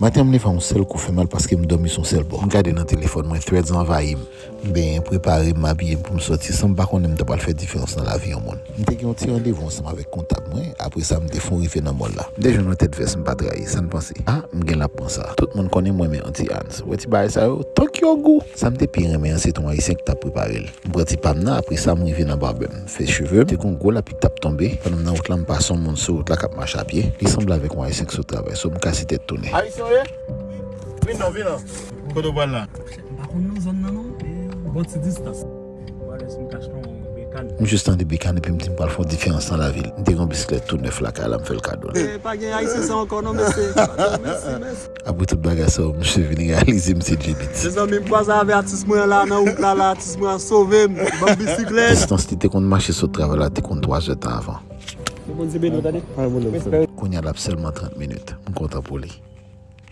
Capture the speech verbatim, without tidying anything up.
Maten an, m leve a yon sèl kou fè mal paske m dòmi sou yon sèl bò. M gade nan telefòn mwen, Threads anvayi m. M benyen, prepare m, abiye m pou m sòti, san m pa konnen m ta pral fè diferans nan lavi yon moun. M te gen yon ti randevou ansanm avèk kontab mwen, apre sa m te fon rive nan mòl la. M te jwenn yon tèt vès, m pa trayi, sa n panse? A, m gen l ap pran sa. Tout moun konnen m renmen Auntie Anne's. Wè ti bagay sa yo, tank yo gou! Sa m te pi renmen an, se t yon ayisyen ki t ap prepare l. M pran ti pa m nan, apre sa m rive nan barbè m. Fè cheve m, te gen yon gwo lapli k t ap tonbe. Pandan m nan wout la, m pase yon moun sou wout la k ap mache a pye. Li sanble avèk yon ayisyen k sot travay, so m kase tèt tounen. Ayisyen w ye? Vin non, vin non. Kote w pral la? M pa konn non zòn nan non. Bon ti distans. Wale si m kache nan yon bekàn. M jis tande bekàn epi m di m pral fè yon diferans nan lavi l. M te gen yon bisiklèt tou nèf lakay la, m fè l kado l. Eh, pa gen ayisyen sa ankò non, mesye. Mèsi, mèsi. Apre tout bagay sa yo, misye vin reyalize m se J-Beatz. Mezanmi, m kwaze avè atis mwen an la nan wout la, la, atis mwen an sove m. Ban m bisiklèt. Distans li te konn mache sot travay la te konn twa zè tan avan. Bondye beni w, tande. Kounye a l ap sèlman trant minit. M kontan pou li.